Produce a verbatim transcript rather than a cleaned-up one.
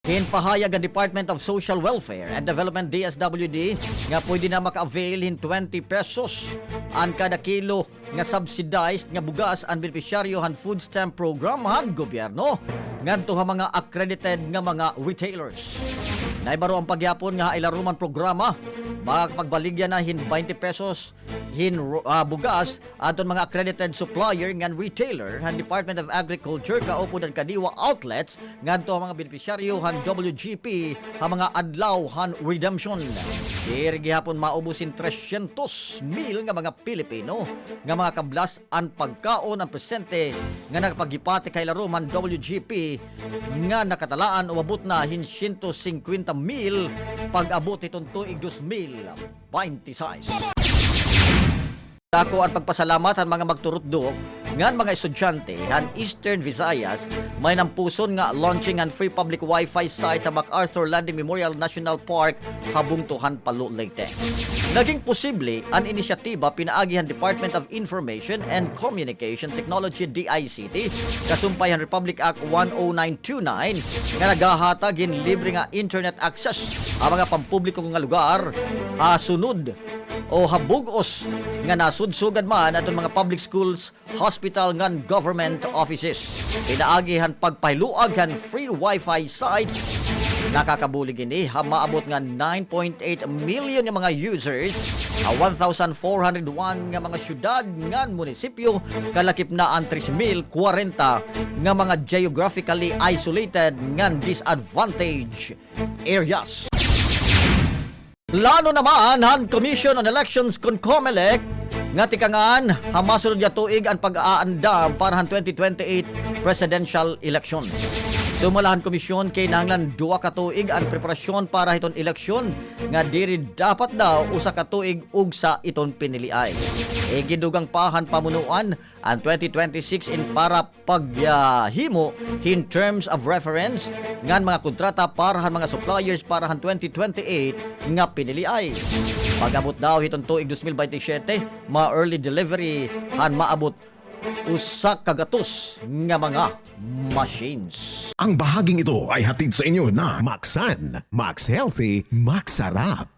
Ginpahayag han Department of Social Welfare and Development, D S W D, nga pwede na maka-avail hin twenty pesos an kada kilo nga subsidized nga bugas an benepisyaryo han food stamp program han gobyerno ngadto ha mga accredited nga mga retailers. Nahibaro-an pa gihapon nga ha ilarom han programa, makakapagbaligya na hin twenty pesos hin ro-, ah, bugas adton mga accredited supplier ngan retailer han Department of Agriculture kaupod han Kadiwa outlets ngadto ha mga benepisyaryo han W G P ha mga adlaw han redemption. Diri gihapon maubos hin tresyentos mil nga mga Pilipino nga mga kablas an pagkaon an presente nga nakapaghipatik ha ilarom han W G P nga nakatalaan umabot na hin siyento singkwenta mil pag-abot hiton tuig dos mil baynte sais. Dako an pagpasalamat han mga magturutdo ngan mga estudyante han Eastern Visayas, mahinampuson nga launching han free public Wi-Fi site ha MacArthur Landing Memorial National Park ha bungto han Palo, Leyte. Naging posible an inisyatiba pinaagi han Department of Information and Communication Technology, D I C T, kasumpay han Republic Act one oh nine two nine nga nagahatag hin libre nga internet access ha mga pampubliko nga lugar ha sunod o ha bug-os nga nasudsugad man adton mga public schools, hospital ngan government offices. Pinaagi han pagpahiluag han free Wi-Fi site, nakakabulig ini ha maabot nga nine point eight million nga mga users ha one thousand four hundred one nga mga syudad ngan munisipyo, kalakip na an tres mil kwarenta nga mga geographically isolated ngan disadvantaged areas. Plano naman han Commission on Elections kon COMELEC nga tikangan ha masunod nga tuig an pag-aandam para han twenty twenty-eight presidential election. Sumala han komisyon, kinahanglan duha ka tuig an preparasyon para hiton eleksyon nga diri dapat daw usa ka tuig ugsa iton piniliay. Igindugang pa han pamunuan, an twenty twenty-six in para paghimo hin terms of reference ngan mga kontrata para han mga suppliers para han twenty twenty-eight nga piniliay. Pag-abot daw hiton tuig dos mil baynte siyete, ma-early delivery han maabot usa ka gatos nga mga machines. Ang bahaging ito ay hatid sa inyo ng Maxan, Max Healthy, Max Sarap.